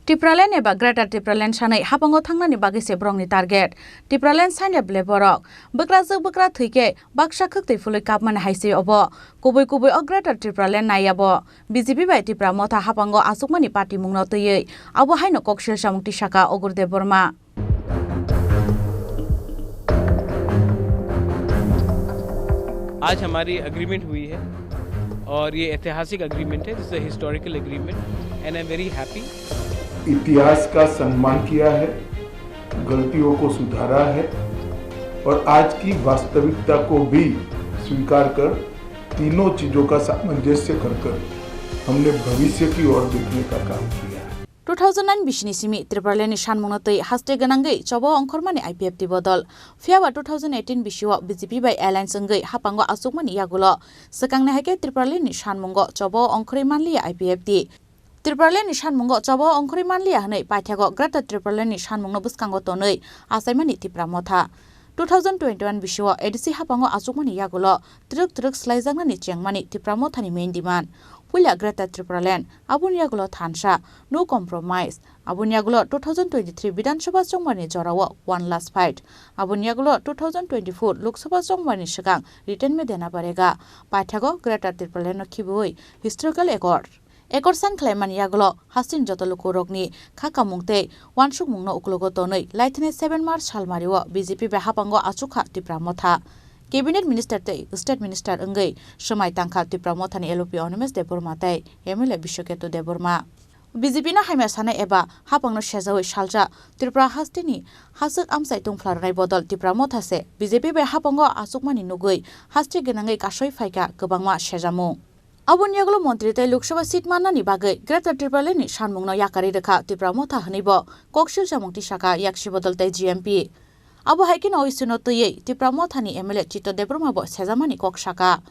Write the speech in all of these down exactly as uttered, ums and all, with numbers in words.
Tipraland eba Greater Tipraland sanwi hapango thangnani bagwi se borokni target. Tipraland sanya ble borok. Bwkrajwk bwkra thwi khe baksa khwktwi phului kapmani hai se obo. Kubui kubui o Greater Tipraland nai abo. B J P bai Tipra Motha hapango achukmani party mungno twiwi abo haino koksil samung tisaka Ogur Debbarma. आज हमारी एग्रीमेंट हुई है और ये ऐतिहासिक एग्रीमेंट है, this is a historical agreement and I am very happy. इतिहास का सम्मान किया है, गलतियों को सुधारा है और आज की वास्तविकता को भी स्वीकार कर तीनों चीजों का सामंजस्य कर कर हमने भविष्य की ओर देखने का काम किया है। Two thousand nine bisini simi Tipralandni sanmungno twi haste gwnangwi chobo ongkhormani I P F T bodol. Phiyaba two thousand eighteen bisio B J P bai alliance wngwi hapango achukmani yagulo swkangni hai khe Tipralandni sanmungo chobo ongkhorwi manliya I P F T. Tipralandni sanmungo chobo ongkhorwi manliya hwnwi paithago Greater Tipralandni sanmungno bwskango tonwi achaimani Tipra Motha. Two thousand twenty-one bisio A D C hapango achukmani yagulo twrwk twrwk swlaijaknani chengmani Tipra Mothani main demand. Puila Greater Tipraland, aboni yagulo thansa, no compromise. Aboni yagulo two thousand twenty-three Bidhan Sabha chongmani jorao one last fight. Aboni yagulo two thousand twenty-four Lok Sabha chongmani swkang written me dena barega. Paithago Greater Tipraland no khibiwi historical accord. Accord sign khlaimani yagulo hasteni joto lukurokni kha kamung tei wansukmungno uklogo tonwi laithani seven March salmario B J P bai hapango achukha Tipra Motha. Cabinet Minister tei State Minister wngwi swmai tangkha Tipra Mothani L O P Animesh Debbarma tei M L A Biswaketu Debbarma. B J P no hamya sanai eba hapangno sejawi salsa Tripura hasteni haswk amchai tungphla rwnai bodol Tipra Motha se B J P bai hapango achukmani nugwi haste gwnangwi kasoi phaikha kwbangma sejamung. Aboni yagulo montri tei Lok Sabha seat mannani bagwi Greater Tipralandni sanmungno yakarwi rwkha Tipra Motha hwnwibo koksil samung tisaka yaksi bodol tei G M P. Abo hai kheno oisono twiwi Tipra Mothani M L A Chito Debbarma bo sejamani kok saka.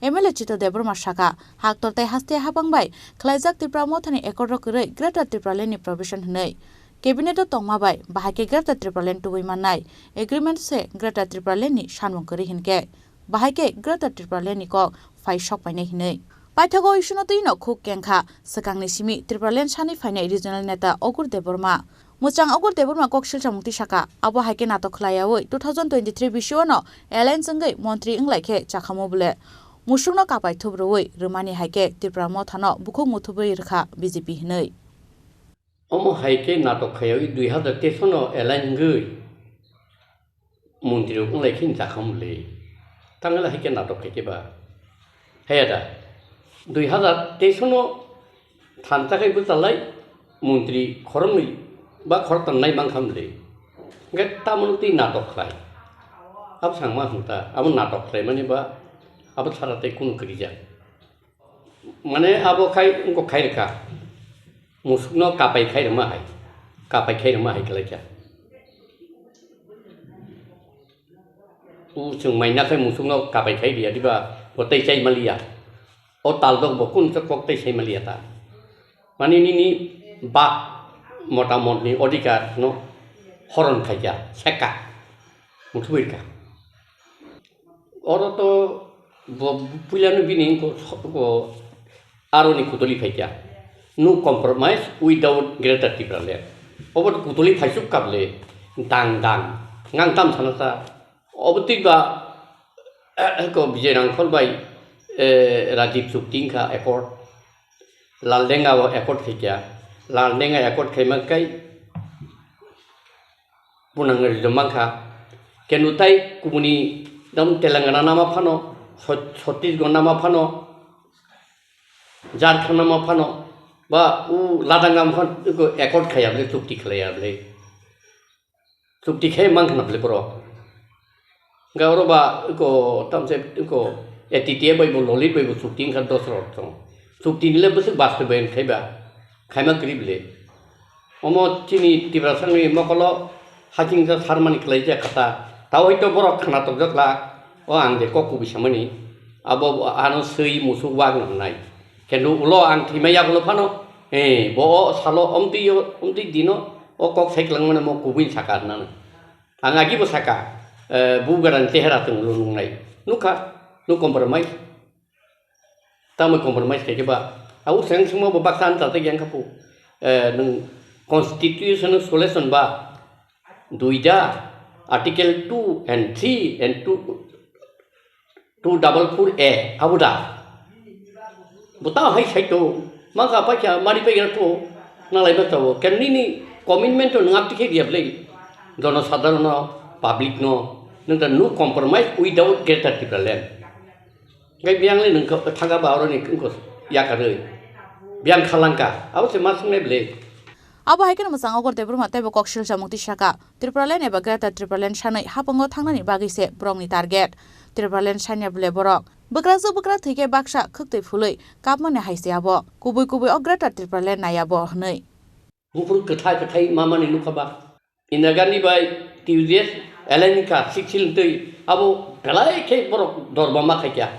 M L A Chito Debbarma saka, haktor tei haste habang bai khlaijak Tipra Mothani accord-o kwrwi Greater Tipralandni provision hwnwi. Cabinet-o tongma bai bahai khe Greater Tipraland tubui mannai agreement se Greater Tipralandni sanmung kwrwi hinkhe. Bahai khe Greater Tipralandni kok phai sok painai hinwi. Paithago oisono twino khuk kengkha swkangni simi Tipraland sani phainai regional neta Ogur Debbarma. Mwchang Ogur Debbarma kok silsa mukti saka, abo hai khe natok khlaiyaui two thousand twenty-three bisio no alliance wngwi montri wnglaikhe chakhamo bwle. Musukno kapai thup rwui rwmani hai khe Tipra Mothano bukhuk muthubwi rwkha B J P hinwi. Omo hai khe natok khlaiyaui dui hazar teis no alliance wngwi montri rok wnglaikhe chakhamo bwle. Tangla hai khe natok khaikhe ba. Haya da, dui hazar teis no thansa khai bwchalai montri khoroknwi ba khoroktham nai mankha bwle. Hwnkhe tamoni twi natok khlai. Abo sangma hwnta, abo natok khlaimani ba abo sara tei kunu kwrwija. Mane abo khai wngkok khai rwkha. Musukno kapai khai rwma hai. Kapai khai rwma hai kwlaikha. O chwng maina khai musukno kapai khai riya diba, bo tei chai maliya. O taldok bo kunu kok tei sai maliya ta. Mani nini bak motamotni odhikar no horon khaikha, seka, muthubui kha. Oro to bo puilano bini ko, ko aroni kutuli phaikha. No compromise without Greater Tipraland. Obo to kutuli phaisuk kable dang dang. Ngang tam sana sa. Obo twi ba, eh, ko Vijay Rangkhol bai, eh, Rajiv chukti wngkha accord. Laldenga o accord khaikha. Laldenga accord khaima kai punang rijom mankha. Kenu tai kubuni dam Telangana nama phano, Chhat-, Chhattisgarh nama phano, Jharkhand nama phano, ba u Ladakh nama phano accord khaiya bwle, chukti khlaiya bwle. Chukti khe mankha na bwle borok. Hwnkhe oro ba eko tamse eko A T T A bai bo Lolit bai bo chukti wngkha dos rok tong. Chukti ni le bwswk baste bai khai ba, khaima kwrwi bwle. Omo chini Tiprasani mokolo hakingja sarmani kwlaijak kha ta. Tao hoi to borok khna tokjak la, o ang je kok kubui samani. Abo ano swi musuk wak no hnai. Kenu ulo ang thwima yagulo phano, eh, bo o salo omtwi o, omtwi dino o kok sai kwlangmani mo kubui saka hwnna. Ang agi bo saka, eh, bu gadani chehera chwng ulo nungnai. Nukha, no compromise. Tamo compromise khaikhe ba. Au seng sengmo bo baksa ani tatai yang khapu. Eh, nwng Constitution solution ba duida Article two and three and two, two double four A abo da. Bota hai sai to, mangka paikha mari paigra to, nalai ma tabo. Ken nini commitment to nang apti khe diya blei. Jono sadharon no, public no, nang ta no compromise without Greater Tipraland. Ngai biang le nang thangka ba oro ni kungko yakaroi. Biang khalangka, abo se masung le blei. Abo hai kheno mwchang Ogor Debbarma teibo kok silsa mungti saka, Tipraland eba Greater Tipraland sanwi hapungo thangnani bagwi se borokni target. Tipraland sanya bole borok. Bwkrajwk bwkra thwikhe baksa khwktwi phulwi kapmani hai se abo. Kubui kubui o Greater Tipraland nai abo hwnwi. Buphuru kwthai kwthai mamani nukha ba. Indira Gandhi bai T U J S Elenika siksil twi abo belai khe borok dorba ma khaikya.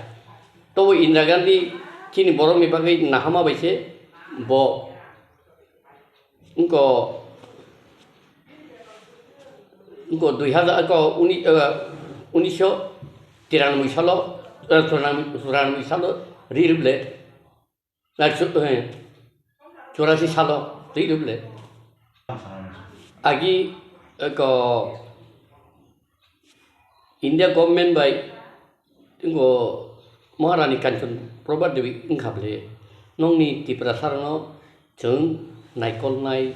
Tobo Indira Gandhi chini borokni bagwi nahama bai se bo Engko, engko dui hazar, engko uni-, eh, unisho tiranboi salo, eh, churanboi, churanboi salo ri rwble. Na chu-, eh, churasi salo ri rwble. Agi, engko India government bai Ngo Maharani Kanchan Prabha Devi wngkha bwle, nokni Tiprasarokno chwng naikolnai,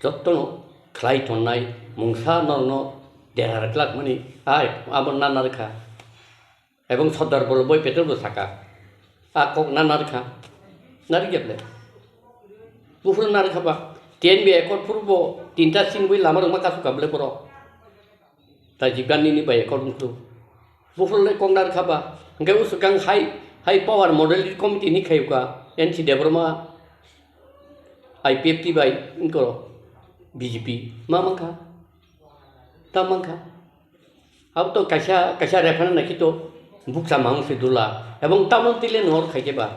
jotono khlai tonnai, mungsa norokno dera rwklakmani, ai abo nana rwkha. Ebong Sardar Vallabhbhai Patel bo saka, a kok nana rwkha, narwkya bwle. Buphuru narwkha ba, T N B accord phuru bo tinta singwi lama rwma kasukha bwle borok. Rajiv Gandhi ni bai accord wngkhu. Buphuru le kok narwkha ba. Hwnkhe usukang hai, hai power model committee ni khayuka N C Debbarma I P F T bai wngkho B J P. Ma mankha? Ta mankha? Abo to kaisa, kaisa referendum naikhe to bukcha mang se dula. Ebong tamon tile nor khaikhe ba.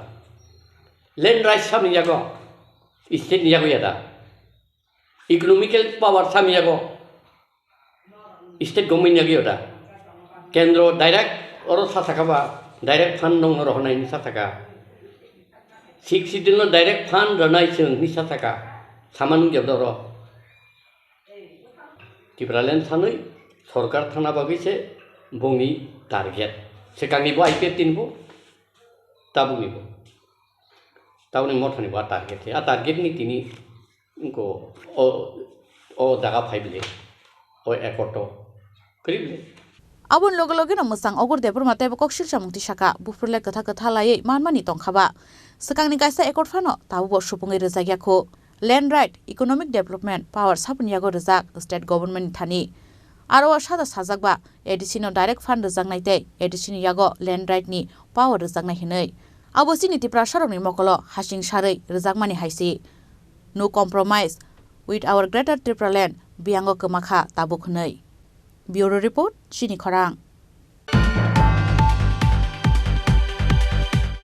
Land rights samni yago. State ni yago yada. Economical power samni yago. State government ni yagwi oda. Kendro direct oro sa saka ba, direct fund nong oro honai ni sa saka. Sixth Schedule no direct fund rwnai chwng ni sa saka. Sama nung jabda oro. Tipraland sanwi sorkar thana bagwi se bongni target. Swkangni bo I P F T ni bo, tabukni bo. Tabukni mothani bo a target se. A target ni tini Wngkho o, o jaga phai bile, o accord o kwrwi bile. Aboni loge loge no mwchang Ogor Debbarma teibo kok silsa mungti saka, buphuru le kwtha kwtha laiwi manmani tongkha ba. Swkangni kaisa accord phano tabukbo supungwi rwjak ya kho. Land right, economic development, power saboni yago rwjak state government ni thani. Aro o sada sajak ba, A D C no direct fund rwjaknai tei A D C ni yago land right ni power rwjaknai hinwi. Abo chini Tiprasarokni mokolo hasing sarwi rwjakmani hai se. No compromise with our Greater Tipraland, biyango kwmakha tabuk hwnwi. Bureau Report, Chini Khorang.